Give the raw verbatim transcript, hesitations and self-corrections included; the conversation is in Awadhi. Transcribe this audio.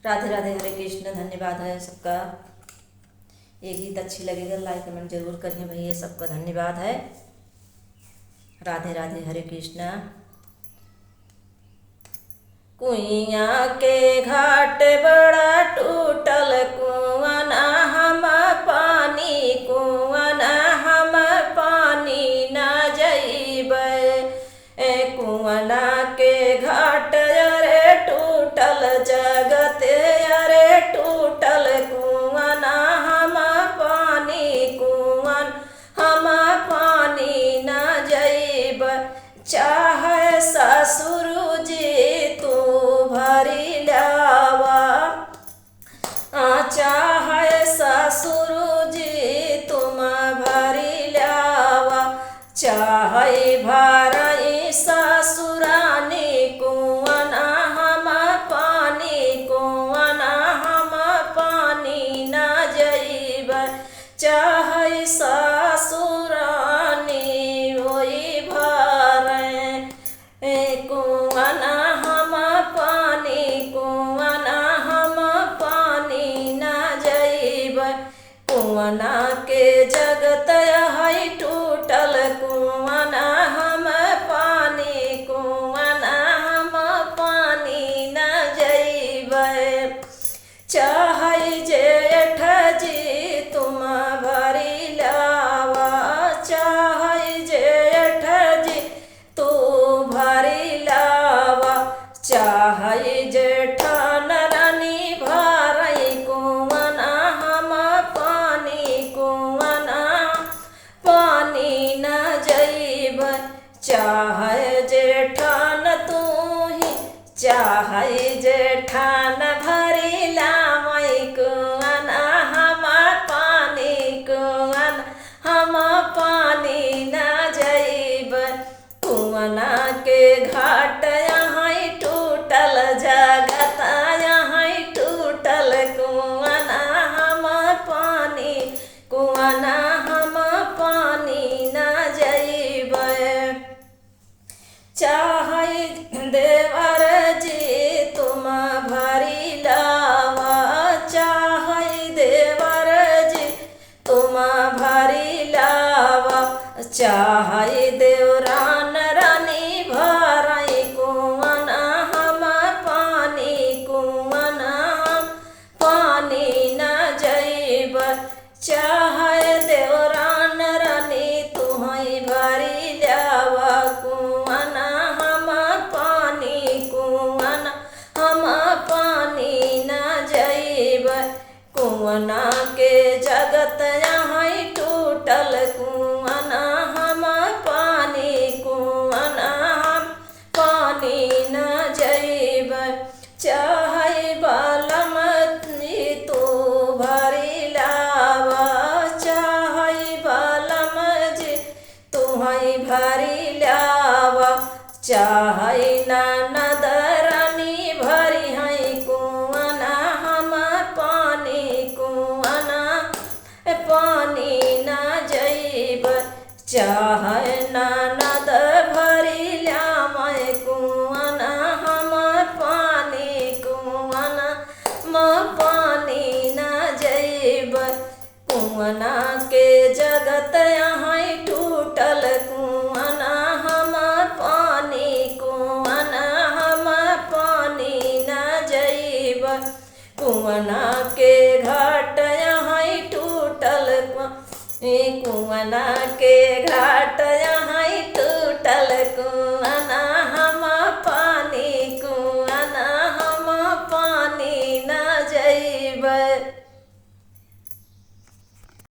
राधे राधे, हरे कृष्ण। धन्यवाद है सबका। ये गीत अच्छी लगेगा, like comment जरूर करिए भैया। सबका धन्यवाद है। राधे राधे, हरे कृष्णा। कुइया के घाट बड़ा टूटल, कुआना हम पानी, कुआना हम पानी ना जइबै। ए कुआना के घाट अरे टूटल, जगत अरे टूटल, कुआना हम पानी, कुआन हम पानी ना जइब। चाहे ससुर जी तू भरी लावा, आ, चाहे ससुर जी तुम भरी लावा, चाहे भरई ससुरानी, कुआना हम पानी, कुआना हम पानी ना जइब। चाहे ससुरानी होई भरई, ए कुआना हम पानी, कुआना हम पानी ना जइब। कुआना के जगत है टूटल, कुआना हम पानी, कुआना हम पानी ना जइब। चाहे जेठ जी तुम भरी लावा, चाहे जेठ जी तू भरी लावा, चाहे जेठान रानी भरई, कुआना हम पानी, कुआना पानी ना जइब। चाहे जेठान तू ही, चाहे जेठान भरी लावई, कुआना हम पानी, कुआना हम पानी ना जइब। कुआना के घाट यहाँ टूटल, जगत यहाँ टूटल, कुआना हम पानी, कुआना हम पानी ना जइब। चाहे देवर जी तुम भरी लावा, चाहे देवर जी तुम भरी लावा, चाहे देवरान रानी भरई, कुआना हम पानी, कुआना हम पानी ना जइब। चाहे देवरान रानी तुहई भरी लावा, कुआना हम पानी, कुआना हम पानी ना जइब। कुआना के जगत यहाँ टूटल, कुआना हम पानी, कुआना हम पानी ना जइब। चाहे बालम जी तू भरी लावा, चाहे बालम जी तुहई भरी लावा, चाहे ननद रानी भरिहई, कुआना हम पानी, कुआना पानी ना जइब। चाहे ननद भरी लावई, कुआना हम पानी, कुआना हम पानी ना जइब। कुआना के जगत यहाँ टूटल, कुआना हम पानी, कुआना हम पानी ना जइब। कुआना के घाट यहाँ टूटल, कुआ-, ए, कुआना के घाट यहाँ टूटल, कुआ-